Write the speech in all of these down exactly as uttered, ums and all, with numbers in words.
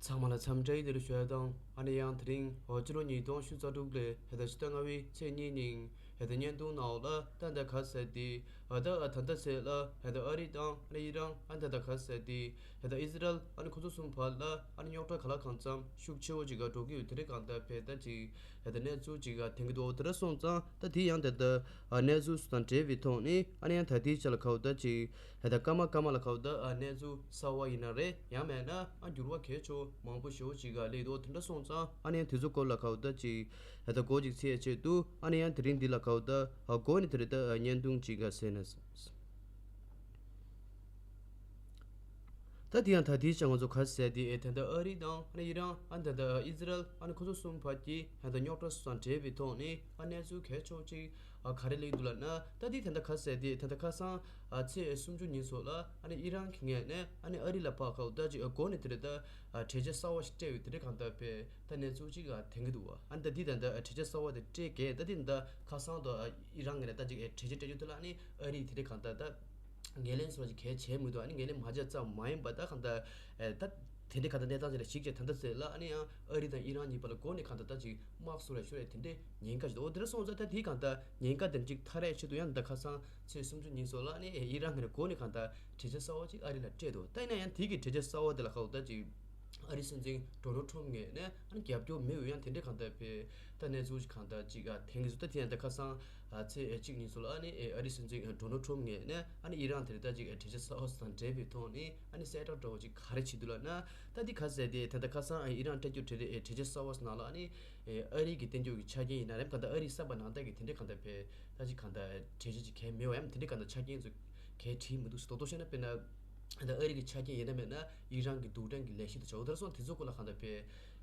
ཚང་མ་ལ་འཚམས་འདྲི་བདེ་ལེགས་ཞུ་ཡ་དང་། ཨ་ནི་ཡང་དེ་རིང་ཕྱི་ལོ་ཉིས་སྟོང་ཉི་ཤུ་རྩ་དྲུག་ལོའི་ཕྱི་ཟླ་ལྔ་པའི་ཚེས་གཉིས་ཉིན་ད་བརྙན་ཐུང་ནང་ལ་ད་ལྟ་ག་ཟེར་ཏེ་ད་ད་ལྟ་ཚེ་ལ་ད་ཨ་རི་དང་ཨ་ནི་ཨི་རན་ཨ་ནི་ད་ལྟ་ག་ཟེར་ཏེ་ད་ཨི་ཟི་རལ་ཨ་ནི་ཁོ་ཚོ་གསུམ་བར་ལ་ཨ་ནི་རྙོག་དྲ་ག་ལ་གང་འཚམ་ཤུགས་ཆེ་བོ་ཅིག་འགྲོ་གི་ཡོད། དེ་རིང་གང་ལྟར་ཕེ་ད་ཅིག་ད་གནས་ཚུལ་ཅིག་ཐོན་གྱི་འདུག་དེ་འདྲ་སོང་ཙང་ད་དེ་ཡང་ད་ལྟ་གནས་ཚུལ་དང་འབྲེལ་བའི་ཐོག་ནས་ཨ་ནི་ཡང་ད་ལྟའི་ཆ་ལ་ག་བ་ད་ཅིག་ད་ལྟ་སྐར་མ་སྐར་མ་ལ་ག་བ་ད་གནས་ཚུལ་གསར་བ་ཡིན་ན་རེད། ཡང་མེད་ན་ཨ་འགྱུར་བ་གལ་ཆེ་བོ་མང་པོ་ཞེ་པོ་ཅིག་སླེབས་འདུག་དེ་འདྲ་སོང་ཙང་ཨ་ནི་ཡང་དེ་ཚོ་སྐོར་ལ་ག་བ་ད་ཅིག་ད་ལྟ་འགོ་ཅིག་ཚེས་ཆེད་དུ་ཨ་ནི་ཡང་དེ་རིང་འདི་ལ་ག་བ་ད་འགོ་ནས་དེ་རིང་ད་བརྙན་ཐུང་ཅིག་ག་ཟེར་ན། ད་དེ་ཡང་ད་དེའི་ཆ་ང་ཚོ་ག་ཟེར་དེ་ད་ལྟ་ཨ་རི་དང་ཨ་ནི་ཨི་རན་ཨ་ནི་ད་ལྟ་ཨི་ཟི་རལ་ཨ་ནི་ཁོ་ཚོ་གསུམ་བར་གྱི་ད་ལྟ་རྙོག་དྲ་སོགས་དང་འབྲེལ་བའི་ཐོག་ནས་ཨ་གནས་ཚུལ་གལ་ཆེ་བོ་ཅིག་ཨ་ག་རེ་སླེབས་འདུག་ལབ་ན། ད་དེ་ད་ལྟ་ག་ཟེར་དེ་ད་ལྟ་ཁ་སང་ཨ་ཚེས་སུམ་ཅུ་ཉིན་སོགས་ལ་ཨ་ནི་ཨི་རན་གྱི་ངོས་ནས་ཨ་ནི་ཨ་རི་ལ་ཕར་ག་བ་ད་ཅིག་ཨ་འགོ་ནས་དེ་རིང་ད་ཨ་གྲོས་ཆོད་གསར་བ་ཞིག་སྤྲད་ཡོད། དེ་རིང་གང་ལྟར་ཕེ་ད་གནས་ཚུལ་ཅིག་ཨ་ཐོན་གྱི་འདུག་བ། ཨ་ནི་ད་དེ་ད་ལྟ་ཨ་གྲོས་ཆོད་གསར་བ་དེ་སྤྲད་གས་ད་དེ་ད་ཁ་སང་དུ་ཨ་ཨི་རན་ངོས་ནས་ད་ཅིག་ཨ་གྲོས་ཆོད་སྤྲད་རྒྱུ་དེ་ལ་ཨ་ནི་ཨ་རི་དེ་རིང་གང་ལྟར་ད། ངོས་ལེན་སོགས་ཀྱི་གལ་ཆེ་མི་འདུག་ཨ་ནི་ངོས་ལེན་མ་བྱས་ཙམ་མ་ཡིན་པ་ད་གང་ལྟར་ཨེ་ད་དེ་འདྲའི་གང་ལྟར་གནས་སྟངས་ཅིག་ལ་གཞིགས་བྱས་ད་ལྟ་ཚེ་ལ་ཨ་ནི་ཡང་ཨ་རི་དང་ཨི་རན་གཉིས་བར་ལ་འགོ་ནས་གང་ལྟར་ད་ཅིག་དམག་སོགས་ལ་ཤོར་ཡ་དེ་འདྲའི་ཉེན་ཁ་ཞིག་འདུག་འོ་དེ་འདྲ་སོང་ཙང་ད་དེའི་གང་ལྟར་ཉེན་ཁ་དེ་འདྲ་ཅིག་ཐར་ཡ་ཆེད་དུ་ཡང་ད་ཁ་སང་ཚེས་སུམ་ཅུ་ཉིན་སོགས་ལ་ཨ་ནི་ཨི་རན་ངོས་ནས་འགོ་ནས་གང་ལྟར་གྲོས་ཆོད་གསར་བ་ཅིག་ཨ་རི་ལ་སྤྲད་འདུག་ད་ཡིན་ན་ཡང་དེ་གི་གྲོས་ཆོད་གསར་བ་དེ་ལ་གང་ལྟར་ཅིག་ཨ་རི་སྲིད་འཛིན་ཌོ་ནལ་ཊམ་ངོས་ནས་ཨ་ནི་རྒྱབ་སྐྱོར་མེད་འོས་ཡང་དེ་འདྲའི་གང་ལྟར་ཕེ་ད་གནས་ཚུལ་ཞིག་གང་ལྟར་ཅིག་ཨ་ཐོན་གྱི་འདུག་ད་དེ་ཡང་ད་ཁ་སང་ཨ་ཚེས་གཅིག་ཉིན་སོགས་ལ་ཨ་ནི་ཨ་རི་སྲིད་འཛིན་ཌོ་ནལ་ཊམ་ངོས་ནས་ཨ་ནི་ཨི་རན་དེ་རིང་ད་ཅིག་ཨ་གྲོས་ཆོད་གསར་བ་དང་འབྲེལ་བའི་ཐོག་ནས་ཨ་ནི་གསལ་བསྒྲགས་འདྲ་བོ་ཅིག་ག་རེ་བྱེད་འདུག་ལབ་ན། ད་འདི་ག་ཟེར་དེ་ད་ལྟ་ཁ་སང་ཨ་ཨི་རན་སྤྲད་རྒྱུ་དེ་རེད། གྲོས་ཆོད་གསར་བ་ནང་ལ་ཨ་ནི་ཨ་རི་གི་བསྟན་འགྱུར་གྱི་ཆ་རྐྱེན་ཡིན་ན་རེད། གང་ལྟར་ཨ་རི་གསར་པ་ནང་ལྟར་གྱི་དེ་འདྲའི་གང་ལྟར་ཕེ་ད་ཅིག་གང་ལྟར་གྲོས་ཆོད་ཅིག་གལ་མེད་པ་ཡང་དེ་འདྲའི་གང་ལྟར་ཆ་རྐྱེན་ཚོ་གལ་བྲིས་མི་འདུག་ཟེར། རྡོག་རྡོག་བཤད་ན་དཔེར་ན། ད་ཨ་རི་གི་ཆ་རྐྱེན་ཡིན་ན་མེད་ན་ཨི་རན་གྱི་རྡུལ་ཕྲན་གྱི་ལས་གཞི་དང་བྱ་བ་དེ་སོགས་དེ་ཚོ་སྐོར་ལ་གང་ལྟར་ཕེ་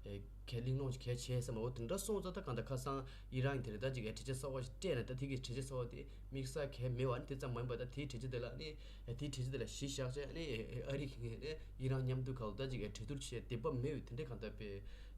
གལ་གླེང་སློང་ཞིག་གལ་ཆེ་ས་མ་འོ་དེ་འདྲ་སོང་ཙང་ད་གང་ལྟར་ཁ་སང་ཨི་རན་གྱི་དེ་རེད་ད་ཅིག་གྲོས་ཆོད་གསར་བ་ཞིག་སྤྲད་ན་ད་དེ་གི་གྲོས་ཆོད་གསར་བ་དེ་དམིགས་བསལ་གལ་མེད་པ་ནི་དེ་ཙམ་མ་ཡིན་པ་ད་དེའི་གྲོས་ཆོད་དེ་ལ་ནི་དེའི་གྲོས་ཆོད་དེ་ལ་གཞི་བཞག་བྱས་ནི་ཨ་རི་གི་ངོས་ནས་ཨི་རན་མཉམ་དུ་གང་ལྟར་ཅིག་གྲོས་བསྡུར་བྱས་བདེ་བ་མེད་པའི་དེ་འདྲའི་གང་ལྟར་ཕེ་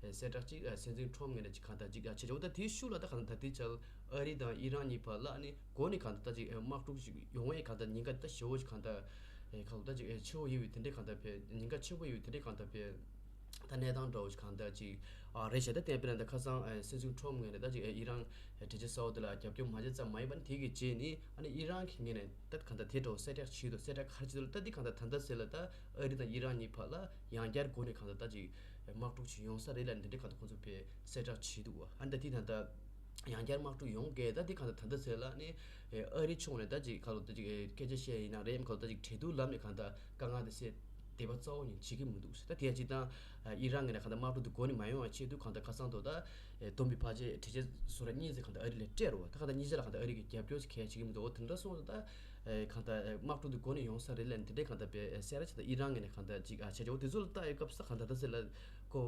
གསལ་བསྒྲགས་ཅིག་སྲིད་འཛིན་ཁྲོམ་ངོས་ནས་ཅིག་གང་ལྟར་ཅིག་བྱས་བྱས་འོ་ད་དེའི་ཤུགས་ལ་ད་གང་ལྟར་ད་དེའི་ཆར་ཨ་རི་དང་ཨི་རན་གཉིས་བར་ལ་ནི་འགོ་ནས་གང་ལྟར་ད་ཅིག་དམག་འཁྲུག་ཅིག་ཡོང་བའི་གང་ལྟར་ཉེན་ཁ་ད་ཞེ་བོ་ཅིག་གང་ལྟར། ཨེ་ཁ་ལོ་ད་ཅིག་ཨེ་ཆེ་བོ་ཡོད་པའི་དེ་འདྲའི་གང་ལྟར་ཕེ་ཉེན་ཁ་ཆེན་པོ་ཡོད་པའི་དེ་འདྲའི་གང་ལྟར་ཕེ་ད་གནས་སྟངས་འདྲ་བོ་ཞིག་གང་ལྟར་ཅིག་ཨ་རེད་བྱས། ད་བསྟན་པའི་ནང་ད་ཁ་སང་ཨེ་སྲིད་འཛིན་ཁྲོམ་ངོས་ནས་ད་ཅིག་ཨེ་ཨི་རན་ཨེ་གྲོས་ཆོད་གསར་བ་དེ་ལ་རྒྱབ་སྐྱོར་མ་བྱས་ཙམ་མ་ཡིན་པ་ནི་དེ་གི་རྗེས་ནི་ཨ་ནི་ཨི་རན་གྱི་ངོས་ནས་ད་གང་ལྟར་དེ་འདྲ་བོ་གསལ་བསྒྲགས་བྱས་འདུག་གསལ་བསྒྲགས་ག་རེ་བྱས་འདུག་ད་འདི་གང་ལྟར་ད་ལྟ་ཟེར་ལ་ད་ཨ་རི་དང་ཨི་རན་གཉིས་བར་ལ་ཡང་བསྐྱར་སྒོ་ནས་གང་ལྟར་ད་ཅིག་དམག་འཁྲུག་ཅིག་ཡོང་ས་རེད་ལབ་འདི་འདྲའི་གང་ལྟར་ཁོང་ཚོ་ཕེ་གསལ་བསྒྲགས་བྱས་འདུག་ཨ་ནི་ད་འདི་ད་ལྟ། ཡང་བསྐྱར་དམག་འཁྲུག་ཡོང་གི་ད་འདི་གང་ལྟར་ད་ལྟ་ཚེ་ལ་ནི་ཨ་རི་ཕྱོགས་ནས་ད་ཅིག་ཁ་ལོ་ད་ཅིག་སྐད་ཆ་བཤད་ཡིན་ན་རེད་ཡང་ཁ་ལོ་ད་ཅིག་གྲོས་བསྡུར་ལམ་ནས་གང་ལྟར་དཀའ་ངལ་དེ་སེལ་བདེ་བ་གཙོ་བོ་ཉིད་བྱེད་ཀྱི་མི་འདུག་ད་དེ་ཡང་ཅིག་དང་ཨི་རན་ངོས་ནས་གང་ལྟར་དམག་འཁྲུག་དེ་འགོ་ནས་མ་ཡོང་བ་ཆེད་དུ་གང་ལྟར་ཁ་སང་དུ་ད་བསྡོམས་པའི་ཕལ་ཆེར་གྲོས་ཆོད་བཟོ་གྲྭ་གཉིས་ཙམ་གང་ལྟར་ཨ་རི་ལ་སྤྲད་རོགས་ད་གང་ལྟར་གཉིས་ཆ་ལ་གང་ལྟར་ཨ་རི་གི་རྒྱབ་སྐྱོར་ཞིག་གལ་ཆེ་གི་མི་འདུག་འོ་དེ་འདྲ་སོང་ཙང་ད་གང་ལྟར་དམག་འཁྲུག་དེ་འགོ་ནས་ཡོང་ས་རེད་ལབ་ནས་དེ་འདྲའི་གང་ལྟར་བས་གསལ་ར་ཆེ་ད་ཨི་རན་ངོས་ནས་གང་ལྟར་ཅིག་ཨ་བྱས་ཆོག་འོ་དེ་ཚོ་ལ་ལྟ་ཡོད་སྐབས་སུ་གང་ལྟར་ད་ཚེ་ལ་ཁོ།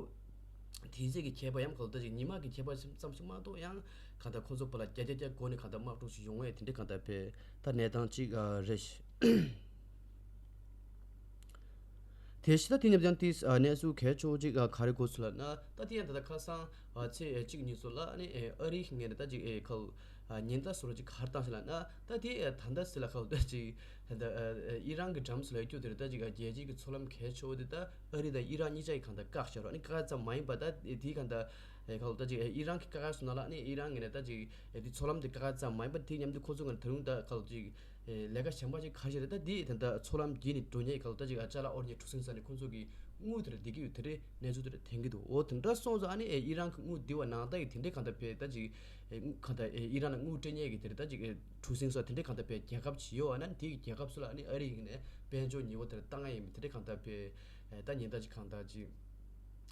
དེའི་ཚེ་གི་ཁྱད་པར་ཡང་གང་ལྟར་ཅིག་ཉི་མ་གི་ཁྱད་པར་ཙམ་ཞིག་མ་གཏོགས་ཡང་གང་ལྟར་ཁོ་ཚོ་བར་ལ་བརྒྱ་ཆ་བརྒྱ་སྒོ་ནས་གང་ལྟར་དམག་འཁྲུག་ཞིག་ཡོང་བས་དེ་འདྲའི་གང་ལྟར་བས་ད་གནས་སྟངས་ཅིག་ཨ་རེད་ཤག་དེ་ཕྱི་ད་དེ་ནས་ཀྱང་དེ་ཨ་གནས་ཚུལ་གལ་ཆེ་བོ་ཅིག་ཨ་ག་རེ་གོ་སོང་ལབ་ན་ད་དེ་ཡང་ད་ལྟ་ཁ་སང་ཨ་ཚེས་གཅིག་ཉིན་སོགས་ལ་ཨ་ནི་ཨ་རིའི་ངོས་ནས་ད་ཅིག་ཨེ་ཁ་ལོ་ཨ་ཉེན་བརྡ་བཟོ་འདྲ་ཅིག་ག་རེ་བཏང་ཤག་ལབ་ན་ད་དེ་ཨ་ད་ལྟ་ཟེར་ལ་ཁ་ལོ་ད་ཅིག་ད་ལྟ་ཨ་ཨི་རན་གྱི་འགྲམ་སུ་ལ་སྐྱོད་དེ་རེད། ད་ཅིག་ཨ་རྒྱལ་སྤྱིའི་གི་མཚོ་ལམ་གལ་ཆེ་བོ་དེ་ད་ཨ་རི་དང་ཨི་རན་གཉིས་ཆ་གི་གང་ལྟར་བཀག་བཞག་རོགས་ཨ་ནི་བཀག་ཙམ་མ་ཡིན་པ་ད་དེ་གང་ལྟར་ཨེ་དེའི་གང་ལྟར་ཨེ་ཁ་ལོ་ད་ཅིག་ཨེ་ཨི་རན་གྱིས་བཀག་སོང་ན་ལ་ཨ་ནི་ཨི་རན་ངོས་ནས་ད་ཅིག་ཨེ་དེ་མཚོ་ལམ་དེ་བཀག་ཙམ་མ་ཡིན་པ་དེ་མཉམ་དུ་ཁོ་ཚོ་ངོས་ནས་ད་རུང་ད་ཁ་ལོ་ཅིག་ཨེ་ལས་ཀ་གཞན་པ་ཅིག་ག་རེ་བྱས་རེད། ད་དེ་ད་ལྟ་མཚོ་ལམ་བརྒྱུད་ནས་འགྲོ་མཁན་ཁ་ལོ་ད་ཅིག་ཨ་ཅ་ལག་དབོར་མཁན་གྲུ་གཟིངས་ས་ནས་ཁོ་ཚོ་གི་དངུལ་དེ་ལ་བསྡད་ཀྱི་ཡོད། དེ་འདྲའི་གནས་ཚུལ་དེ་འདྲ་ཐོན་གྱི་འདུག་འོ་དེ་འདྲ་སོང་ཙང་ཨ་ནི་ཨེ་ཨི་རན་གྱི་དངུལ་བསྡུ་བ་ནང་ལྟར་གྱི་དེ་འདྲའི་གང་ལྟར་བས་ད་ཅིག་ཨེ་གང་ལྟར་ཨེ་ཨི་རན་ལ་དངུལ་སྤྲད་མཁན་གྱི་དེ་འདྲ་ད་ཅིག་ཨེ་གྲུ་གཟིངས་སོགས་དེ་འདྲའི་གང་ལྟར་བས་རྒྱལ་ཁབ་ཅིག་ཡོད་ཨ་ན་དེ་གི་རྒྱལ་ཁབ་སུ་ལ་ཨ་ནི་ཨ་རི་ཡིན་ནས་དཔལ་འབྱོར་ཉེས་པ་དེ་འདྲ་བཏང་ཡ་ཡིན་པ་དེ་འདྲའི་གང་ལྟར་བས་ཨེ་ད་ཉེན་བརྡ་ཅིག་གང་ལྟར་ཅིག་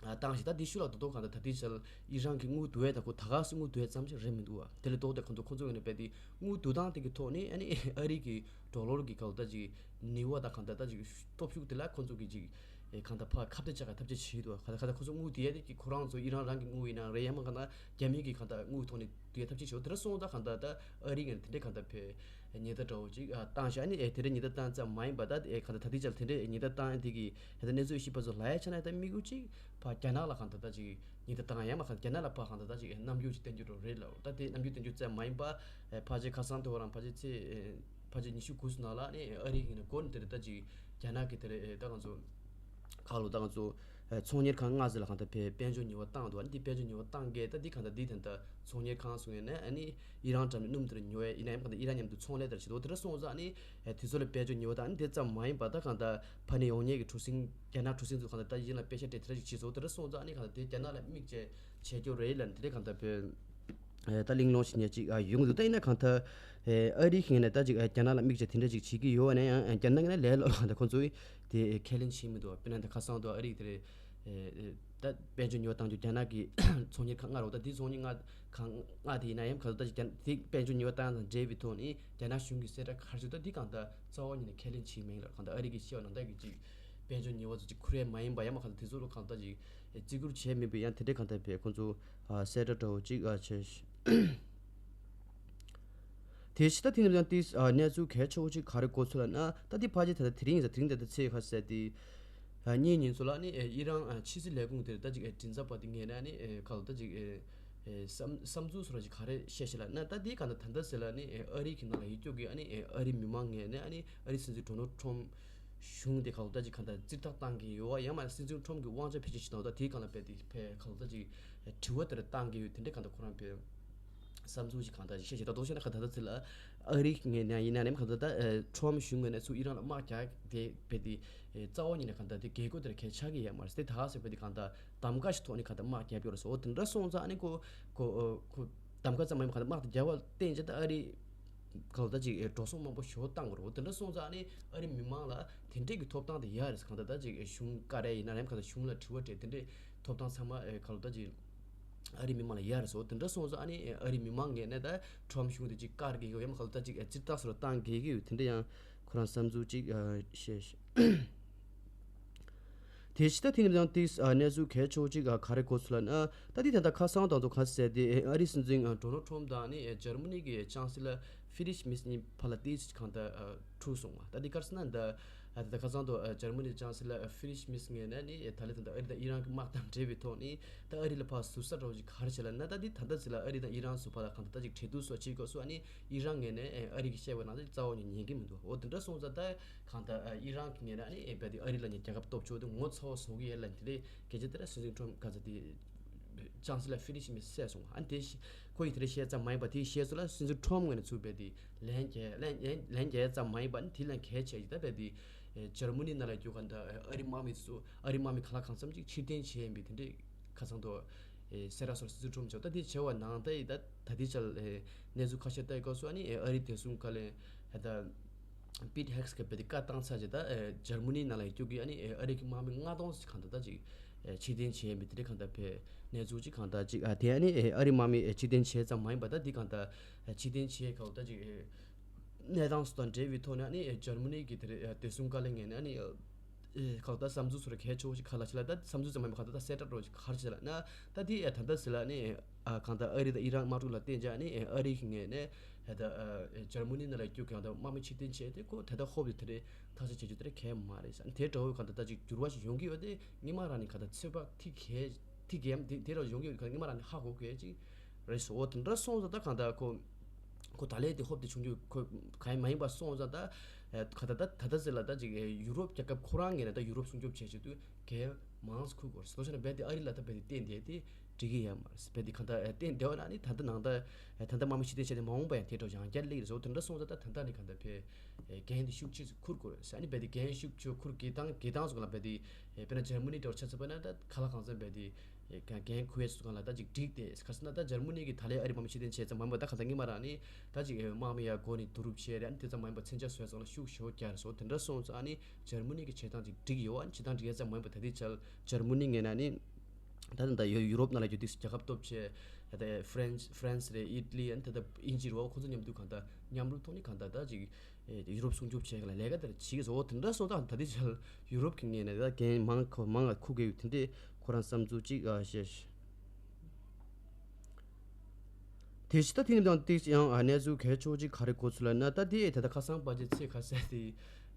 ཨ་བཏང་ཞིག་ད་དེ་ཤུལ་ལ་དོ་དོ་གང་ལྟར་ད་ལྟའི་ཆར་ཨི་རན་གྱི་དངུལ་བསྡུ་ཡས་དང་ཁོ་ད་ག་སུ་དངུལ་བསྡུ་ཡས་ཙམ་ཞིག་རེད་མི་འདུག་བ། དེ་ལས་ལྡོག་སྟེ་གང་ལྟར་ཁོ་ཚོ་ངོས་ནས་རྦད་དེ་དངུལ་བསྡུ་སྟངས་དེ་གི་ཐོག་ནས་ཨ་ནི་ཨ་རི་གི་ཌོ་ལར་གི་གང་ལྟར་ཅིག་ནུས་པ་དང་གང་ལྟར་ད་ཅིག་སྟོབས་ཤུགས་དེ་ལ་ཁོ་ཚོ་གི་ཅིག་ཨེ་གང་ལྟར་ཕར་ཁ་གཏད་བཅག་ག་ཐབས་ཤེས་བྱེད་འདུག་བ། གང་ལྟར་གང་ལྟར་ཁོ་ཚོ་དངུལ་བསྡུ་ཡས་དེ་གི་ཁོ་རང་ཚོ་ཨི་རན་རང་གི་དངུལ་ཡིན་ན་རེད། ཡང་མིན་གང་ལྟར་རྒྱ་མི་གི་གང་ལྟར་དངུལ་ཐོག་ནས་བསྡུ་ཡས་ཐབས་ཤེས་བྱེད་འདུག་དེ་འདྲ་སོང་ཙང་གང་ལྟར་ད་ཨ་རི་ངོས་ནས་དེ་འདྲའི་གང་ལྟར་བས་ཉེན་བརྡ་འདྲ་བོ་ཅིག་ཨ་བཏང་ཤག་ཨ་ནི་ཨེ་དེ་འདྲའི་ཉེན་བརྡ་བཏང་ཙམ་མ་ཡིན་པ་ད་ཨེ་གང་ལྟར་ད་ལྟའི་ཆར་དེ་འདྲའི་ཉེན་བརྡ་བཏང་ཡས་དེ་གི་ཧེ་ད་གནས་ཚུལ་ཞིབ་པ་ཚོ་ལབ་ཡས་ཆ་ན་ད་དམིགས་ཡུལ་ཅིག་ཕར་རྒྱ་ནག་ལ་གང་ལྟར་ད་ཅིག་ཉེན་བརྡ་བཏང་ཡས་མ་གང་རྒྱ་ནག་ལ་ཕར་གང་ལྟར་ད་ཅིག་རྣམ་འགྱུར་ཅིག་བསྟན་རྒྱུ་འདྲ་བོ་རེད་ལབ། ད་དེ་རྣམ་འགྱུར་བསྟན་རྒྱུ་ཙམ་མ་ཡིན་པ་ཨེ་ཕལ་ཆེར་ཁ་སང་དེ་བ་རང་ཕལ་ཆེར་ཚེས་ཨེ་ཕལ་ཆེར་ཉི་ཤུ་དགུ་ཙམ་ནང་ལ་ཨ་ནི་ཨ་རི་ཡིན་ན་འགོ་ནས་དེ་རེད། ད་ཅིག་རྒྱ་ནག་གི་དེ་རེད་ཨེ་ད་ང་ཚོ་ ཁ་ལོ་ད་ང་ཚོ་ཚོང་གཉེར་ཁང་ལྔ་ཟེར་ལ་གང་ལྟར་དཔལ་འབྱོར་ཉེས་པ་བཏང་འདུག་ཨ་ནི་དེ་དཔལ་འབྱོར་ཉེས་པ་བཏང་གས་ད་འདི་གང་ལྟར་འདི་ད་ལྟ་ཚོང་གཉེར་ཁང་སོང་ཡས་ནས་ཨ་ནི་ཨི་རན་འགྲམ་ནས་སྣུམ་དེར་ཉོ་ཡས་ཡིན་ན་ཡང་གང་ལྟར་ཨི་རན་མཉམ་དུ་ཚོང་ལས་དེར་བྱེད་འདུག་དེ་འདྲ་སོང་ཙང་ཨ་ནི་དེ་ཚོ་ལ་དཔལ་འབྱོར་ཉེས་པ་དང་ཨ་ནི་དེ་ཙམ་མ་ཡིན་པ་ད་གང་ལྟར་ཕ་ནས་ཡོང་མཁན་གྱི་གྲུ་གཟིངས་རྒྱ་ནག་གྲུ་གཟིངས་ཚོ་གང་ལྟར་ད་ཡིན་ལ་པེ་ཤ་སྤྲད་དེ་འདྲ་ཞིག་བྱས་སོང་། དེ་འདྲ་སོང་ཙང་ཨ་ནི་གང་ལྟར་དེ་རྒྱ་ནག་ལ་དམིགས་བྱས་བྱས་རྒྱུ་རེད་ལ་དེ་འདྲ་གང་ལྟར་བོད། ད་གླེང་སློང་ཞིག་ཉེ་ཅིག་ཡོང་གི་འདུག་ད་ཡིན་ན་གང་ལྟར་ཨ་རི་གི་ངོས་ནས་ད་ཅིག་རྒྱ་ནག་ལ་དམིགས་བྱས་དེ་འདྲ་ཅིག་བྱེད་ཀྱི་ཡོད་ན་ཡང་རྒྱ་ནག་ངོས་ནས་ལས་སླ་ལྷག་ད་ཁོང་ཚོས་དེ་ཁས་ལེན་བྱེད་མི་འདུག་དཔེར་ན་ད་ཁ་སང་དུ་ཨ་རི་དེ་ད་དཔལ་འབྱོར་ཉོ་བཏང་རྒྱུ་རྒྱ་ནག་གི་ཚོང་གཉེར་ཁང་ལྔ་རེད་ད་དེ་ཚོང་གཉེར་ཁང་ལྔ་དེ་ཡིན་ན་ཡང་གང་ལྟར་ད་ཅིག་དེ་དཔལ་འབྱོར་ཉོ་བཏང་དང་འབྲེལ་བའི་ཐོག་ནས་རྒྱ་ནག་གཞུང་གི་གསལ་བསྒྲགས་ག་རེ་བྱུང་ད་དེ་གང་ལྟར་རྩ་བ་ཉིད་ནས་ཁས་ལེན་བྱེད་མིན་ལ་གང་ལྟར་ཨ་རི་གི་བཤད་པ་ནང་ལྟར་གི་ཅིག་དཔལ་འབྱོར་ཉེས་པ་ཚོ་ཅིག་ཁུར་ཡས་མ་ཡིན་པ་ཡང་མ་གང་ལྟར་དེ་ཚོ་ལ་གང་ལྟར་ཅིག་བརྩི་བཀུར་བྱས་མིན་པའི་ཡང་དེ་འདྲའི་གང་ལྟར་བས་ཁོང་ཚོ་གསལ་བསྒྲགས་འདྲ་བོ་ཅིག་བྱས། དེ་ཕྱི་ད་དེ་ནས་ཀྱང་ཏིས་གནས་ཚུལ་གལ་ཆེ་བོ་ཅིག་ག་རེ་གོ་ཚུལ་ལ་ན་ད་དེ་ཕལ་ཆེར་ད་ལྟ་དེ་རིང་ཡིན་ས་དེ་རིང་ད་ལྟ་ཚེས་ཁ་ཟེར་དེ་གཉིས་ཉིན་ཚོ་ལ་ནི་ཨི་རན་ཕྱི་སྲིད་ལས་ཁུངས་དེར་ད་ཅིག་མགྲིན་ཚབ་པ་དེ་ངེས་ན་ནི་ག་ལ་ད་ཅིག་བསམ་བསམ་ཚུལ་སོགས་ཅིག་ག་རེ་བཤད་ཤེ་ལ་ན་ད་དེ་ག་ད་ད་ལྟ་ཟེར་ལ་ནི་ཨ་རི་གི་ནང་ལ་ཡིད་སྐྱོ་གི་ཨ་ནི་ཨ་རི་མི་མང་ངེས་ནས་ཨ་ནི་ཨ་རི་སྲིད་འཛིན་ཌོ་ནལ་ཊམ་གཞུང་དེ་ག་ལ་ད་ཅིག་ག་ད་རྩིས་རྟགས་བཏང་གི་ཡོད་བ་ཡང་མ་སྲིད་འཛིན་ཊམ་གི་དབང་ཆ་ཕལ་ཆེར་ཞིག་དང་ད་དེ་ག་ལ་བས་དེ་ཕལ་ག་ལ་ད་ཅིག་དྲི་བ་དེར་བཏང་གི་ཡོད་དེ་འདྲའི་ག་ད་ཁོ་རང་བས། བསམ་ཚུལ་ཞིག་གང་ལྟར་ཞིག་བཤད་ཞིག་ད་དུང་བཤད་ན་གང་ལྟར་ད་ཚེ་ལ་ཨ་རི་ངོས་ནས་ཡིན་ན་ནམ་གང་ལྟར་ད་ཁྲོམ་གཞུང་ངོས་ནས་ཚུར་ཨི་རན་ལ་དམག་རྒྱག་དེ་བས་དེ་རྩ་བ་ཉིད་ནས་གང་ལྟར་དེ་དགོས་མཁོ་དེར་གལ་ཆགས་ཀྱི་ཡོད་མ་རེད་དེ་ད་ཟེར་བས་དེ་གང་ལྟར་གདམ་ག་ཞིག་ཐོག་ནས་གང་ལྟར་དམག་རྒྱབ་ཡོད་རེད་ཟེར་འོ་དེ་འདྲ་སོང་ཙང་ཨ་ནི་ཁོ་ཁོ་ཁོ་གདམ་ག་ཙམ་མ་ཡིན་པ་གང་ལྟར་དམག་རྒྱབ་པ་བསྟན་རྗེས་ད་ཨ་རི་གང་ལྟར་ཅིག་འགྲོ་སོང་མང་པོ་ཞོ་བཏང་དགོས་རེད་འོ་དེ་འདྲ་སོང་ཙང་ཨ་ནི་ཨ་རི་མི་མང་ལ་དེ་འདྲས་ཀྱི་ཐོབ་ཐང་དེ་ཡག་རེད་གང་ལྟར་ད་ཅིག་གཞུང་བཀའ་རེ་ཡིན་ན་ནམ་གང་ལྟར་གཞུང་ལ་དྲི་བ་དྲིས་དེ་འདྲས་ཐོབ་ཐང་ཚང་མ་གང་ལྟར་ད་ཅིག་ཨ་རི་མི་མང་ལ་ཡག་རེད་ཟེར་བ་དེ་འདྲ་སོང་ཙང་ཨ་ནི་ཨ་རི་མི་མང་ངོས་ནས་ད་ཁྲོམ་གཞུང་དེ་ཅིག་བཀར་གི་ཡོད་ཡང་ག་ལ་ད་ཅིག་ཨ་ཙིར་ཏག་སོར་བཏང་གི་གི་ཡོད་དེ་འདྲ་ཡང་ཁོ་རང་བསམ་ཚུལ་ཅིག་ཨ་བཤད་ཤག་དེ་ཕྱི་ད་དེ་ནས་ཡང་ཏིས་ཨ་གནས་ཚུལ་གལ་ཆེ་བོ་ཅིག་ཨ་ག་རེ་གོ་ཚུལ་ལ་ན་ད་དེ་ད་ལྟ་ཁ་སང་དང་དུ་ཁ་གསལ་ཏེ་ཨ་རི་སྲིད་འཛིན་ཨ་ཌོ་ནལ་ཁྲོམ་དང་ནི་ཨ་འཇར་མ་ནི་གི་ཅང་སི་ལ་ཧྥི་རིད་མེརྩ་གཉིས་བར་ལ་ཏིས་གང་ལྟར་ཨ་འཁྲུག་སོང་བ་ད་དེ་ག་རེ་ཟེར་ན་ད། ད་ལྟ་ཁ་སང་དུ་ཨ་འཇར་མ་ནི་ཅང་སི་ལར་ཨ་ཧྥི་རིད་མེརྩ་ངོས་ནས་ནི་ད་ལན་ད་ལྟ་ཨ་རི་དང་ཨི་རན་གྱི་དམག་དང་འབྲེལ་བའི་ཐོག་ནི་ད་ཨ་རི་ལ་ཕར་ཟུར་ཟ་འདྲ་བོ་ཞིག་ག་རེ་བྱས་ལབ་ན་ད་འདི་ད་ལྟ་ཟེར་ལ་ཨ་རི་དང་ཨི་རན་ཟུར་བར་ལ་གང་ལྟར་ད་ཅིག་འབྲེལ་གཏུག་སོགས་བྱེད་དགོས་སོ་ཨ་ནི་ཨི་རན་ངོས་ནས་ཨ་རི་གི་བཤད་པ་ནང་ད་ཅིག་རྩ་བ་ཉིད་ཉན་གི་མི་འདུག་འོ་དེ་འདྲ་སོང་ཙང་ད་གང་ལྟར་ཨ་ཨི་རན་གྱི་ངོས་ནས་ཨ་ནི་ཨེ་བས་དེ་ཨ་རི་ལ་ནི་རྒྱལ་ཁབ་སྟོབས་ཆེ་བོ་དེ་ངོ་ཚ་བོ་བཟོ་གི་ཡོད་ལབ་དེ་རེད་སྐད་ཆ་དེ་ར་སྲིད་འཛིན་ཁྲོམ་ག་ཚ་དེ། ཅང་སི་ལར་ཧྥི་རིད་མེརྩ་བསད་སོང་ཨ་ནི་དེ་ཤི་ཁོ་ཡིས་དེ་རེ་བཤད་ཙམ་མ་ཡིན་པ་དེའི་བཤད་ཚུལ་ལ་སྲིད་འཛིན་ཁྲོམ་ངོས་ནས་ཚུར་བས་དེ་ལན་རྒྱག་ལན་ལན་ལན་རྒྱག་ཙམ་མ་ཡིན་པ་ནི་དེ་ལན་གལ་ཆེ་ཡིས་ད་བས་དེ་འཇར་མ་ནི་ནང་ལ་རྒྱུ་ག་འདྲ་ཨ་རི་དམག་མི་ཚོ་ཨ་རི་དམག་མི་གང་ལ་གང་འཚམ་ཅིག་ཕྱིར་འཐེན་བྱས་ཡིན་པའི་དེ་འདྲའི་ཁ་སང་དུ་སེ་ར་སོར་སྲིད་འཛིན་ཁྲོམ་བྱས་ད་དེ་བྱས་པ་ནང་ད་ཡིས་ད་ད་དེ་ཆ་ལ་གནས་ཚུལ་ཁ་ཤས་ལྟ་ཡི་སྐབས་སུ་ཨ་ནི་ཨ་རི་བདེ་སྲུང་བཀའ་བློན་ད། པིཊ་ཧེག་སི་གིས་བས་དེ་བཀའ་བཏང་ཚར་རྗེས་ད་ཨེ་འཇར་མ་ནི་ནང་ལ་ཡོད་རྒྱུ་གི་ཨ་ནི་ཨེ་ཨ་རི་གི་དམག་མི་ལྔ་སྟོང་ཞིག་གང་ལྟར་ད་ཅིག་ཨེ་ཕྱིར་འཐེན་བྱས་མི་དེ་འདྲ་གང་ལྟར་བས་གནས་ཚུལ་ཅིག་གང་ལྟར་ཅིག་ཨ་དེ་ཨ་ནི་ཨེ་ཨ་རི་དམག་མི་ཨེ་ཕྱིར་འཐེན་བྱས་ཙམ་མ་ཡིན་པ་ད་འདི་གང་ལྟར་ཨེ་ཕྱིར་འཐེན་བྱས་གང་ལྟར་ཅིག་ཨེ་གནས་སྟངས་སུ་དང་འབྲེལ་བའི་ཐོག་ནས་ཨ་ནི་ཨེ་འཇར་མ་ནི་གི་དེ་རེད་ཨེ་བདེ་སྲུང་བཀའ་བློན་ངོས་ནས་ཨ་ནི་ཨེ་གང་ལྟར་བསམ་ཚུལ་ཚོ་ར་གལ་ཆེ་བོ་ཞིག་ག་ལ་ཆེ་ལ་ད་བསམ་ཚུལ་ཙམ་མ་ཡིན་པ་གང་ལྟར་ད་གསལ་བསྒྲགས་རོགས་ཞིག་ག་རེ་བྱས་ལ་ན་ད་འདི་ཨེ་ད་ལྟ་ཟེར་ལ་ཨ་ནི་ཨ་གང་ལྟར་ཨ་རི་དང་ཨི་རན་དམག་འཁྲུག་ལ་བརྟེན་བྱས་ཨ་ནི་ཨ་རི་གི་ངོས་ནས་ད་ལྟ་ཨ་འཇར་མ་ནི་ནང་ལ་རྒྱུ་གང་ལྟར་དམག་མི་ཕྱིར་འཐེན་བྱས་ཏེ་ཁོ་ད་ལྟ་ཧོབ་ཏེ་དེ་རེད་ཐག་གཅོད་བྱེད་རྒྱུ་དེ་རེད་གལ་མ་རེད་ཟེར་དེ་འདྲ་བོའི་གང་ལྟར་ད་ཅིག་འགྱུར་བ་ཞིག་ཡོང་གི་ཡོད་དེ་སྔོན་མ་རང་ནས་གང་ལྟར་ཚོད་དཔག་ཐིག་གེ་ཐིག་གེ་ཡམ་དེ་དེ་རུ་ཡོང་གི་ཡོད་གང་སྔོན་མ་རང་ནས་ཧ་གོ་དགོས་ཅིག་རེད་སོ། འོ་དེ་འདྲ་སོང་ཙང་ད་གང་ལྟར་ཁོ་ཁོ་ད་ལས་དེ་ཧོབ་ཏེ་བྱུང་རྒྱུ་ཁོ་གང་ཡང་མ་ཡིན་པ་སོང་ཙང་ད་གང་ལྟར་ད་ད་ལྟ་ཟེར་ལ་ད་ཅིག་ཡུ་རོབ་རྒྱལ་ཁབ་ཁོ་རང་ངོས་ནས་ད་ཡུ་རོབ་སྲུང་སྐྱོབ་བྱེད་ཆེད་དུ། གལ་མང་ཙམ་འཁུར་དགོས་རེད། དེ་ནང་བཞིན་རྦད་དེ་ཨ་རི་ལ་ད་རྦད་དེ་བརྟེན་བསྡད་དེ་འགྲིག་གི་ཡོད་མ་རེད། རྦད་དེ་གང་ལྟར་བརྟེན་བསྡད་པ་ན་ནི་ད་ལྟ་ནང་ལྟར་ད་ལྟ་དམག་མི་ཕྱིར་འཐེན་བྱས་ཏེ་མ་འོངས་པ་ཡང་དེ་འདྲ་ཡང་བསྐྱར་སླེབས་ཀྱི་རེད་ཟེར། འོ་དེ་འདྲ་སོང་ཙང་ད་ད་ལྟ་ནས་གང་ལྟར་བས་འགན་དེ་ཤུགས་ཆེ་ཙམ་འཁུར་དགོས་རེད་ཟེར། ཨ་ནི་རྦད་དེ་འགན་ཤུགས་ཆེ་འཁུར་དགོས་སྟངས་དགོས་སྟངས་སོགས་ལ་རྦད་དེ་དཔེར་ན་འཇར་མ་ནི་འདྲ་བོ་ཆ་མཚོན་པ་ན་ད་ག་ལ་གང་འཚམ་རྦད་དེ་འགན་འཁུར་ཡས་སུ་གང་ལ་ད་ཅིག་འགྲིག་སྟེ་ག་རེ་ཟེར་ན་ད་འཇར་མ་ནི་གི་ད་ལས་ཨ་རི་དམག་མི་ཕྱིར་འཐེན་བྱས་ཙང་མ་འོངས་པ་ད་གང་ལྟར་སྔོན་མ་རང་ནི་ད་ཅིག་དམག་མི་ཡར་འགོ་ནས་བསྡུ་རུབ་བྱས་རེད། ཨ་ནི་དེ་ཙམ་མ་ཡིན་པ་མཚོན་ཆ་བཟོ་ཡས་སོགས་ལ་ཤུགས་ཞེ་པོ་རྒྱག་རེད་ཟེར། འོ་དེ་འདྲ་སོང་ཙང་ཨ་ནི། འཇར་མ་ནི་གི་བྱེད་སྟངས་ཅིག་འགྲིག་ཡོད་ཨ་ནི་བྱེད་སྟངས་འགྲིག་ཡ་ཙམ་མ་ཡིན་པ་ད་ལྟའི་ཆར་འཇར་མ་ནི་ངོས་ནས་ནི་ད་ལྟ་ད་ཡུ་ཡུ་རོབ་ནང་ལ་ཡོད་དུས་རྒྱལ་ཁབ་སྟོབས་ཆེ་ད་ལྟ་ཧྥ་རན་ཧྥ་རན་སི་རེད་ཨི་ཏ་ལི་ཨ་ནི་ད་ལྟ་དབྱིན་ཇི་རེད་བ། ཁོ་ཚོ་མཉམ་དུ་གང་ལྟར་མཉམ་རུབ་ཐོག་ནས་གང་ལྟར་ད་ཅིག་ཡུ་རོབ་སྲུང་སྐྱོབ་བྱེད་ག་ལ་ལས་ཀ་དེར་བྱེད་ཀྱི་སོ། འོ་དེ་འདྲ་སོང་ཙང་ད་ལྟའི་ཆར་ཡུ་རོབ་ཀྱི་ངོས་ནས་ད་འགན་མང་ཁོ་མང་ང་ཁུག་གི་ཡོད་དེ་འདྲས་ཁོ་རང་བསམ་ཚུལ་ཅིག་ཨ་བཤད། དེ་བཞིན་ད་དེ་ནི་དང་ཏིག་ཡང་ཨ་གནས་ཚུལ་གལ་ཆེ་བོ་ཅིག་ག་རེ་གོ་ཚུལ་ལ་ན་ད་དེ་ད་ལྟ་ཁ་སང་ཕལ་ཆེར་ཚེས་ཁ་གསལ་དེ་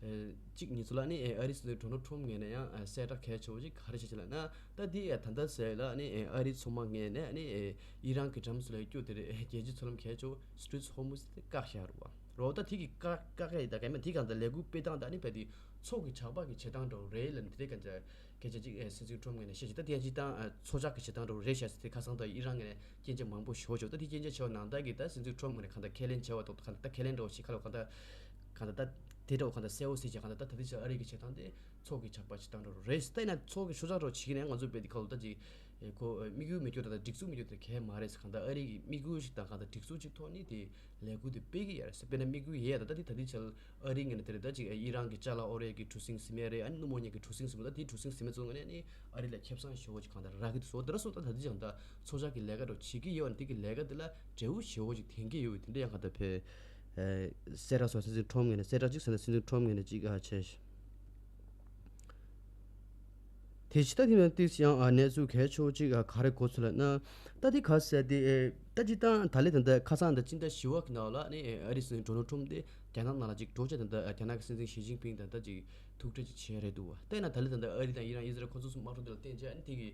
གཅིག་ཉིན་ཚོ་ལ་ནི་ཨ་རི་སྲིད་འཛིན་ཌོ་ནལ་ཊམ་ངོས་ནས་ཡང་གསལ་བསྒྲགས་གལ་ཆེ་བོ་ཅིག་ག་རེ་བྱས་ཅི་ལ་ན་ད་དེ་ད་ལྟ་ཟེར་ལ་ནི་ཨ་རི་ཚོང་པ་ངོས་ནས་ནི་ཨི་རན་གྱི་འགྲམ་སུ་ལ་སྐྱོ་དེ་རེད་རྒྱལ་སྤྱིའི་མཚོ་ལམ་གལ་ཆེ་བོ་སི་ཊྲེཊ་ཧོར་མུཛ་དེ་བཀག་བཞག་རུ་བ་རོ་ད་དེ་གི་བཀག་བཀག་ཡ་ཡི་ད་ག་མེད་དེ་གང་ལྟར་ལས་འགུལ་སྤེལ་སྟངས་ད་ནི་བས་དེ། ཚོགས་ཀྱི་ཇག་པ་གི་བྱེད་སྟངས་འདྲ་བོ་རེད་ལབ་ནས་དེ་འདྲའི་སྐད་ཆ་སྐད་ཆ་ཅིག་ཨེ་སྲིད་འཛིན་ཁྲོམ་ངོས་ནས་བཤད་ཅིག་ད་དེ་ཡང་སྤྱིར་བཏང་ཨ་ཚོགས་ཇག་གི་བྱེད་སྟངས་འདྲ་བོ་རེད་ཤག་ཟེར་དེ་ཁ་སང་ད་ཨི་རན་ངོས་ནས་སྐྱོན་ཆ་མང་པོ་ཞེ་པོ་བྱུང་། ད་དེ་སྐྱོན་ཆ་ཆེ་བ་ནང་ལྟར་གྱི་ད་སྲིད་འཛིན་ཁྲོམ་ངོས་ནས་གང་ལྟར་ཁས་ལེན་བྱས་པ་ཐོག་ཏུ་གང་ལྟར་ད་ཁས་ལེན་འདྲ་བོ་ཞིག་ཁ་ལོ་གང་ལྟར་གང་ལྟར་ད་དེ་འདྲ་བོ་གང་ལྟར་གསལ་བོ་ཟེར་ཅིག་གང་ལྟར་ད་ད་ལྟའི་ཆར་ཨ་རི་གི་བྱེད་སྟངས་དེ་ཚོགས་ཀྱི་ཇག་པ་བྱེད་སྟངས་འདྲ་བོ་རེད། ད་ཡིན་ན་ཚོགས་ཀྱི་ཤོག་ཇག་འདྲ་བོ་བྱེད་ཀྱི་ན་ང་ཚོ་དཔེ་དེ་ཁ་ལོ་ད་ཅིག་ཨེ་ཁོ་ཨེ་དམིགས་ཡུལ་མེད་རྒྱུ་དང་སྒྲིག་འཛུགས་མེད་རྒྱུ་དེ་གལ་མ་རེད་ཟེར། གང་ལྟར་ཨ་རི་གི་དམིགས་ཡུལ་ཞིག་དང་གང་ལྟར་སྒྲིག་འཛུགས་ཅིག་ཐོག་ནས་དེ་ལས་འགུལ་དེ་སྤེལ་གྱི་ཡོད་རེད་ཟེར། དཔེར་ན་དམིགས་ཡུལ་ཡོད་ད་ད་དེ་ད་ལྟའི་ཆར་ཨ་རིའི་ངོས་ནས་དེ་རེད། ད་ཅིག་ཨི་རན་གྱི་ཅ་ལག་ཨོ་རེད་ཀྱི་གྲུ་གཟིངས་ཟིན་མེད་རེད། ཨ་ནི་སྣུམ་འོ་མཉམ་གྱི་གྲུ་གཟིངས་ཟིན་མེད། ད་དེ་གྲུ་གཟིངས་ཟིན་མེད་ཚོ་ངོས་ནས་ནི་ཨ་རི་ལ་ཁེ་བཟང་ཞེ་པོ་ཅིག་གང་ལྟར་རག་གི་འདུག་ཟེར། དེ་འདྲ་སོང་ད་ད་ལྟའི་ཆར་གང་ལྟར་ཚོགས་ཇག་གི་ལས་ཀ་འདྲ་བོ་བྱེད་ཀྱི་ཡོད་ནི་དེ་གི་ལས་ཀ་དེ་ལ་འབྲས་བུ་ཞེ་པོ་ཅིག་ཐོན་གྱི་ཡོད། དེ་འདྲ་ཡང་གང་ལྟར་བས་གསལ་བསྒྲགས་སོགས་སྲིད་འཛིན་ཁྲོམ་ངོས་ནས་གསལ་བསྒྲགས་ཅིག་ཟེར་ན་སྲིད་འཛིན་ཁྲོམ་ངོས་ནས་ཅིག་ཨ་བྱས། དེ་ཕྱི་ད་དེ་ནང་ཏིག་ཡང་ཨ་གནས་ཚུལ་གལ་ཆེ་བོ་ཅིག་ཨ་ག་རེ་གོ་ཚུལ་ལ་ན། ད་དེ་ག་ཟེར་དེ་ཨེ་ད་ཅི་ཏང་ད་ལེ་ད་ད་ཁ་སང་ད་སྤྱི་ཟླ་བཞི་པ་གི་ནང་ལ་ནི་ཨེ་ཨ་རི་སྲིད་འཛིན་ཌོ་ནལ་ཁྲོམ་དེ་རྒྱ་ནག་ནང་ལ་ཅིག་འགྲོ་བྱས། ད་ད་རྒྱ་ནག་གི་སྲིད་འཛིན་ཞི་ཅིན་ཕིང་དང་ད་ཅིག་ཐུག་འཕྲད་ཅིག་བྱས་རེད་འདུག་བ། དེ་ན་ད་ལེ་ད་ད་ཨ་རི་དང་ཨི་རན་ཨི་ཟི་རལ་ཁོ་ཚོ་གསུམ་དམག་འཁྲུག་དེ་ལ་བརྟེན་བྱས་ཨ་ནི་དེ་གི་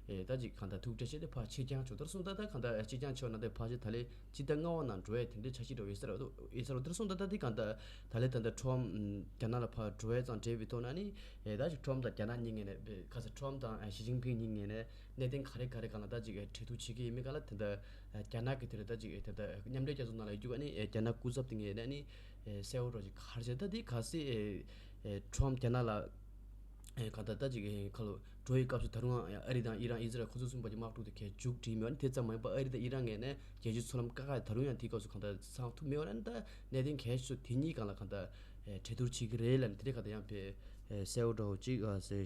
ཨེ་ད་ཅིག་གང་ད་ཐུག་འཕྲད་བྱས་ཏེ་ཕར་ཕྱིར་འགྱངས་བྱུང་། ད་རུང་ད་ད་གང་ད་ཕྱིར་འགྱངས་བྱུང་ན་དེ་ཕར་ཕྱིར་ད་ལེ་སྤྱི་ཟླ་ལྔ་པ་ནང་འགྲོ་ཡས་དེ་འདྲའི་འཆར་གཞི་འདྲ་བོ་ཡོད་ས་རེད། ཡོད་ས་རེད། དེ་སོང་ད་ལྟ་དེ་གང་ལྟར་ད་ལེ་ད་ལྟ་ཁྲོམ་རྒྱ་ནག་ལ་ཕར་འགྲོ་ཡས་ཙང་འབྲེལ་བའི་ཐོག་ན་ནི་ད་ཅིག་ཁྲོམ་དང་རྒྱ་ནག་གཉིས་ངོས་ནས་ཁ་ས་ཁྲོམ་དང་ཞི་ཅིན་ཕིང་གཉིས་ངོས་ནས་གནད་དོན་ག་རེ་ག་རེ་སྒང་ལ་ད་ཅིག་གྲོས་བསྡུར་བྱེད་ཀྱི་ཡིན་མིན་སྒང་ལ་དེ་འདྲ་རྒྱ་ནག་གི་དེ་རེད། ད་ཅིག་དེ་འདྲ་མཉམ་འབྲེལ་རྒྱལ་ཚོགས་ནང་ལ་ཡོད་རྒྱུ་ག་ནི་རྒྱ་ནག་སྐུ་ཚབ་དེ་ངོས་ནས་ནི་གསལ་བོ་འདྲ་ཅིག་ག་རེ་བྱས། ད་དེ་ག་སེ་ཁྲོམ་རྒྱ་ནག་ལ། ཨེ་གང་ལྟར་ད་ཅིག་ཨེ་ཁ་ལོ་འགྲོ་ཡི་སྐབས་སུ་ད་རུང་ཡང་ཨ་རི་དང་ཨི་རན་ཨི་ཟི་རལ་ཁོ་ཚོ་གསུམ་པོ་གི་དམག་འཁྲུག་དེ་གས་མཇུག་སྒྲིལ་མེད་པ་ནི་དེ་ཙམ་མ་ཡིན་པར་ཨ་རི་དང་ཨི་རན་ངོས་ནས་རྒྱལ་སྤྱིའི་ཚོགས་ལམ་བཀག་ཡ་ད་རུང་ཡང་དེའི་སྐབས་སུ་གང་ལྟར་ཚང་ཐུབ་མེད་པ་ལ་ནི་ད་གནད་དོན་གལ་ཆེ་ཤོས་དེ་གཉིས་སྒང་ལ་གང་ལྟར་ཨེ་གྲོས་བསྡུར་བྱེད་ཀྱི་རེད་ལབ་ནས་དེ་རིང་གང་ལྟར་ཡང་དཔེ་ཨེ་གསལ་བོ་འདྲ་བོ་ཅིག་ཨ་ཟེར།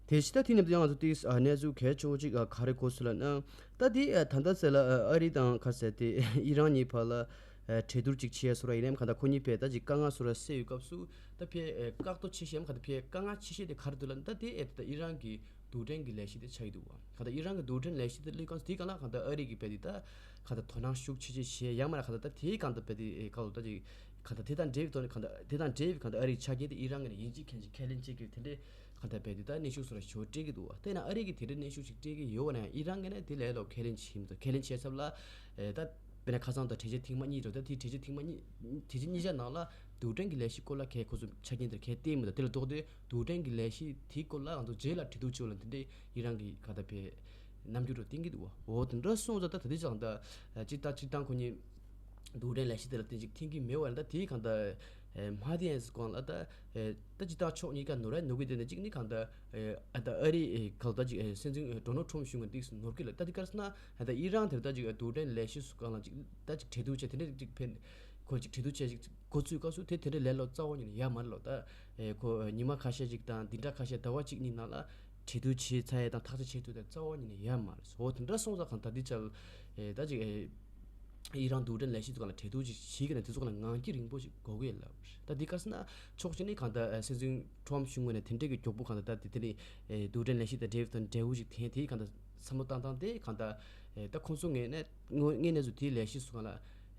དེ་ཕྱི་ད་དེ་མཉམ་དུ་ཡང་ང་ཚོ་ཏིག་ཨ་གནས་ཚུལ་གལ་ཆེ་བོ་ཅིག་ཨ་ག་རེ་གོ་སོང་ལབ་ན། ད་དེ་ཨ་ད་ལྟ་ཟེར་ལ་ཨ་ཨ་རི་དང་ཁ་ཟེར་དེ་ཨི་རན་གཉིས་བར་ལ་ཨ་གྲོས་བསྡུར་ཅིག་བྱས་སོང་ར། ཡིན་ནའང་གང་ལྟར་ཁོ་གཉིས་བར་ད་ཅིག་དཀའ་ངལ་སོང་ར་སེལ་ཡོད་སྐབས་སུ་ད་ཕར་ཨ་བཀག་རྡོ་ཆེ་ཤོས་ཡང་གང་ལྟར་ཕར་དཀའ་ངལ་ཆེ་ཤོས་དེ་ག་རེ་འདུག་ལབ་ན། ད་དེ་ཨ་ད་ཨི་རན་གྱི་རྡུལ་ཕྲན་གྱི་ལས་གཞི་དེ་ཆགས་ཀྱི་འདུག་བ། གང་ལྟར་ཨི་རན་གྱི་རྡུལ་ཕྲན་ལས་གཞི་དེ་སླེབས་སྐབས་སུ་དེ་གང་ལ་གང་ལྟར་ཨ་རི་གི་བར་དེ་ད་གང་ལྟར་དོ་སྣང་ཤུགས་ཆེ་ཆེ་བྱས། ཡང་མིན་ན་གང་ལྟར་ད་དེ་གང་ལྟར་བར་དེ་ཨ་ག་ལོ་ད་ཅིག་གང་ལྟར་དེ་དང་འབྲེལ་བའི་ཐོག་ནས་གང་ལྟར་དེ་དང་འབྲེལ་བའི་གང་ལྟར་ཨ་རིའི་ཆ་རྐྱེན་དེ་ཨི་རན་ངོས་ནས་ཡིན་གཅིག་མིན་གཅིག་ཁས་ལེན་བྱེད་དགོས་དེ་འདྲའི་གང་ལྟར་བར་དུ་ད་གནོན་ཤུགས་སོགས་ལ་ཞོར་སྤྲད་ཀྱི་འདུག་བ། དེས་ན་ཨ་རི་གིས་དེ་འདྲའི་གནོན་ཤུགས་ཤིག་སྤྲད་ཀྱི་ཡོད་པ་ན་ཡང་ཨི་རན་ངོས་ནས་དེ་ལས་ལོག་ཁས་ལེན་བྱེད་མི་འདུག་ཁས་ལེན་བྱེད་ཚབ་ལ་ཨེ་ད་དཔེར་ན་ཁ་སང་དང་གྲོས་ཆོད་ཐེངས་མ་གཉིས་འགྲོ། ད་དེ་གྲོས་ཆོད་ཐེངས་མ་གཉིས་གྲོས་ཆོད་གཉིས་ཆ་ནང་ལ་རྡུལ་ཕྲན་གྱི་ལས་གཞི་སྐོར་ལ་གས་ཁོ་ཚོ་ཆ་རྐྱེན་དེར་གས་བལྟས་མི་འདུག་དེ་ལ་ལྡོག་སྟེ་རྡུལ་ཕྲན་གྱི་ལས་གཞི་དེའི་སྐོར་ལ་ང་ཚོ་རྗེས་ལ་གྲོས་བསྡུར་བྱེད་འོ་ལབ་དེ་འདྲའི་ཨི་རན་གྱིས་གང་ལྟར་བར་རྣམ་འགྱུར་འདྲ་བསྟན་གྱི་འདུག་བ། འོ་དེ་འདྲ་སོང་ཙང་ད་ད་ལྟའི་ཆར་ད་སྤྱིར་བཏང་སྤྱིར་བཏང་ཁོ་གཉིས་རྡུལ་ཕྲན་ལས་གཞི་དེ་ལ་བརྟེན་ཅིག་མཐུན་གྱི་མེད་པ་ལ་ད་དེའི་གང་ལྟར་ཨེ་མ་དེ་ཡང་སྒང་ལ་ད་ཨེ་ད་སྤྱིར་བཏང་ཕྱོགས་གཉིས་ཀ་ནོར་བ་ནོར་གི་དེ་ནས་གཅིག་ནི་གང་ལྟར་ཨེ་ཨ་ད་ཨ་རི་ཨེ་གང་ལྟར་ཅིག་ཨེ་སྲིད་འཛིན་ཨེ་ཌོ་ནལ་ཁྲོམ་གཞུང་གི་ཏིག་ནོར་གི་ལ། ད་དེ་ག་རེ་ཟེར་ན་ཨ་ད་ཨི་རན་དེར་ད་ཅིག་ཨེ་རྡུལ་ཕྲན་ལས་གཞི་སུ་གང་ལ་ཅིག་ད་ཅིག་གྲོས་བསྡུར་བྱས་དེ་འདྲ་ཅིག་ཕན་ཁོ་ཅིག་གྲོས་བསྡུར་བྱས་ཅིག་འགོ་ཚུགས་སྐབས་སུ་དེ་དེ་འདྲ་ལས་ལོ་རྩ་བ་ཉིད་ནས་ཡོད་མ་རེད་ལོ། ད་ཨེ་ཁོ་ཨེ་ཉི་མ་ཁ་ཤས་ཅིག་དང་འདི་འདྲ་ཁ་ཤས་ཟླ་བ་གཅིག་གཉིས་ནང་ལ་གྲོས་བསྡུར་བྱས་ཚར་ཡས་དང་ཐག་གཅོད་བྱེད་ཐུབ་དེ་རྩ་བ་ཉིད་ནས་ཡོད་མ་རེད། འོ་དེ་འདྲ་སོང་ཙང་གང་ལྟར་འདི་ཆར་ཨེ་ད་ཅིག་ཨེ་ཨི་རན་རྡུལ་ཕྲན་ལས་གཞི་ཚོ་གང་ལ་གྲོས་བསྡུར་ཅིག་བྱེད་ཀྱི་ན་དེ་ཚོ་གང་ལ་ངང་རྒྱུད་རིང་པོ་ཞིག་དགོས་ཀྱི་ལབ་རེད། ད་འདི་ག་རེ་ཟེར་ན་ཕྱོགས་གཅིག་ནས་གང་ལྟར་ཨེ་སྲིད་འཛིན་ཁྲོམ་གཞུང་ངོས་ནས་དེ་འདྲའི་གི་མགྱོགས་པོ་གང་ལྟར་ད་དེ་དེ་ནས་ཨེ་རྡུལ་ཕྲན་ལས་གཞི་དང་འབྲེལ་བའི་ཐོག་འབྲས་བུ་ཞིག་ཐོན་དེ་གང་ལྟར་བསམ་བློ་བཏང་སྟངས་དེ་གང་ལྟར་ཨེ་ད་ཁོང་ཚོ་ངོས་ནས་དངོས་དངོས་གནས་སུ་དེའི་ལས་གཞི་སུ་གང་ལ་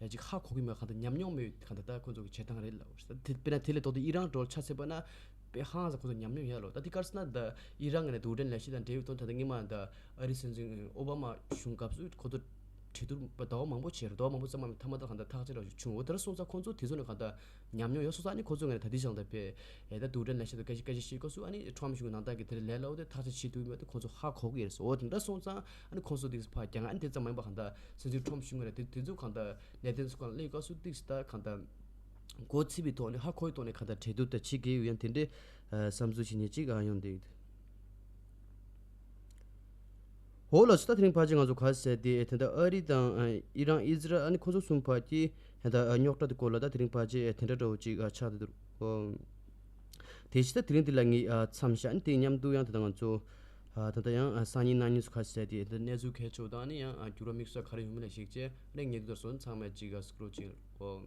ཨེ་ཅིག་ཧ་གོ་གི་མེད། གང་ལྟར་ཉམས་མྱོང་མེད། གང་ལྟར་ད་ཁོང་ཚོ་གི་བྱེད་སྟངས་རེད་ལབ་རེད། ད་དེ་དཔེར་ན་དེ་ལས་ལྡོག་སྟེ་ཨི་རན་འདྲ་བོ་ཆ་བཞག་པ་ན་དཔེ་ཧང་སང་ཁོང་ཚོ་ཉམས་མྱོང་ཡོད་ལོ། ད་དེ་ག་རེ་ཟེར་ན་ད་ཨི་རན་ངོས་ནས་རྡུལ་ཕྲན་ལས་གཞི་དང་འབྲེལ་བའི་ཐོག་ད་ལྟ་སྔོན་མ་ད་ཨ་རི་སྲིད་འཛིན་ཨོ་བྷ་མ་གཞུང་སྐབས་སུ་ཁོ་ཚོ་གྲོས་བསྡུར་ཟླ་བ་མང་པོ་བྱས་རེད། ཟླ་བ་མང་པོ་ཙམ་མ་མིན་མཐའ་མ་ད་གང་ལྟར་ཐག་གཅོད་ར་བྱུང་། འོ་དེ་འདྲ་སོང་ཙང་ཁོང་ཚོ་དེ་ཚོ་ནས་གང་ལྟར་ཉམས་མྱོང་ཡོད་སོང་ཙང་ཨ་ནི་ཁོ་ཚོ་ངོས་ནས་ད་ལྟའི་ཆར་ད་དཔེ་ཨེ་ད་རྡུལ་ཕྲན་ལས་གཞི་དང་སྐད་ཆ་སྐད་ཆ་བཤད་སྐབས་སུ་ཨ་ནི་ཁྲོམ་གཞུང་ནང་ལྟར་གྱི་དེ་ལས་ལ་འོ་དེ་ཐག་གཅོད་བྱེད་ཐུབ་མེད་དེ་ཁོང་ཚོ་ཧ་གོ་གི་ཡོད་རེད། འོ་དེ་འདྲ་སོང་ཙང་ཨ་ནི་ཁོང་ཚོ་དེ་ཕར་རྒྱག་ཨ་ནི་དེ་ཙམ་མ་ཡིན་པ་གང་ལྟར་སྲིད་འཛིན་ཁྲོམ་གཞུང་ངོས་ནས་དེ་དེ་ཚོ་གང་ལྟར་གནད་དོན་ཚོ་གང་ལ་སླེབས་སྐབས་སུ་ཏིག་ཙམ་ད་གང་ལྟར་མགོ་ཚོས་པའི་ཐོག་ནས་ཧ་གོ་བའི་ཐོག་ནས་གང་ལྟར་གྲོས་བསྡུར་ད་བྱེད་དགོས་ཡོད་ཡང་དེ་འདྲའི་ཨ་བསམ་ཚུལ་ཞིག་ནས་ཅིག་ཨ་ཡོང་བསྡད་ཡོད། འོ་ལགས་སོ། ད་དེ་རིང་ཕལ་ཆེར་ང་ཚོ་ག་ཟེར་ཏེ་ད་ལྟ་ཨ་རི་དང་ཨི་རན་ཨི་ཟི་རལ་ཨ་ནི་ཁོ་ཚོ་གསུམ་བར་གྱི་ད་ལྟ་རྙོག་དྲ་དེ་སྐོར་ལ་ད་དེ་རིང་ཕལ་ཆེར་དེ་འདྲ་འདྲ་བོ་ཅིག་ཆགས་བསྡད་འདུག་ཨོ། དེ་བཞིན་ད་དེ་རིང་འདི་ལ་ངས་མཚམས་བཞག་ནས་དེ་མཉམ་དུ་ཡང་ད་ལྟ་ང་ཚོ་ད་ལྟ་ཡང་སང་ཉིན་གནངས་ཉིན་སུ་ག་ཟེར་ཏེ་ད་གནས་ཚུལ་གལ་ཆེ་བ་དང་ནི་ཡང་འགྱུར་བ་དམིགས་བསལ་ག་རེ་ཡོང་མིན་ལ་གཞིགས་བྱས་ཨ་ནི་ངས་འདི་ལྟར་སོང་ཚང་མས་ཅིག་སྐྲོད་ཅིག་ཨོ།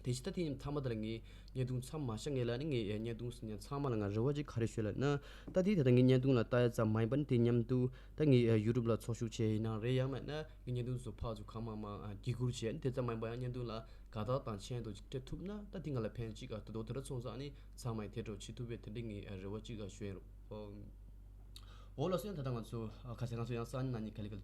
དེ་བཞིན་ད་དེ་ཡིན་མཐའ་མ་དེ་ལ་ངས་བརྙན་ཐུང་མཚམས་མ་བཞག་ངེས་ལ་ནི་ངས་བརྙན་ཐུང་ཟིན་ཡང་ཚང་མ་ལ་ང་རེ་བ་ཅིག་ག་རེ་ཞུ་ལབ་ན། ད་དེ་ད་ལྟ་ངས་བརྙན་ཐུང་ལ་ལྟ་ཡ་ཙམ་མ་ཡིན་པ་ནི་དེ་མཉམ་དུ་ད་ངས་ཡུ་ཊུབ་ལ་ཚོགས་ཞུགས་བྱས་ཡིན་ནའང་རེད། ཡང་མིན་ན་ངས་བརྙན་ཐུང་ཚོ་ཕར་ཚུར་གང་མང་མང་བརྒྱུད་བསྐུར་བྱས་ནི་དེ་ཙམ་མ་ཡིན་པ་ཡང་བརྙན་ཐུང་ལ་དགའ་རྟགས་དང་མཆན་དུ་ཅིག་སྤྲད་ཐུབ་ན་ད་དེ་ང་ལ་ཕན་ཅིག་ཨ་ད་དོ་དེ་འདྲ་སོང་ཙང་ནི་ཚང་མ་ཡི་དེ་འདྲ་བྱེད་ཐུབ་པའི་དེ་འདྲའི་ངས་རེ་བ་ཅིག་ཨ་ཞུ་ཡིན་རོགས། འོ་ལགས་སོ། ཡང་ད་ལྟ་ང་ཚོ་ཁ་ཤས་ང་ཚོ་ཡང་སང་ཉིན་གནངས་ཉིན་ག་ལེ་ག་ལེ་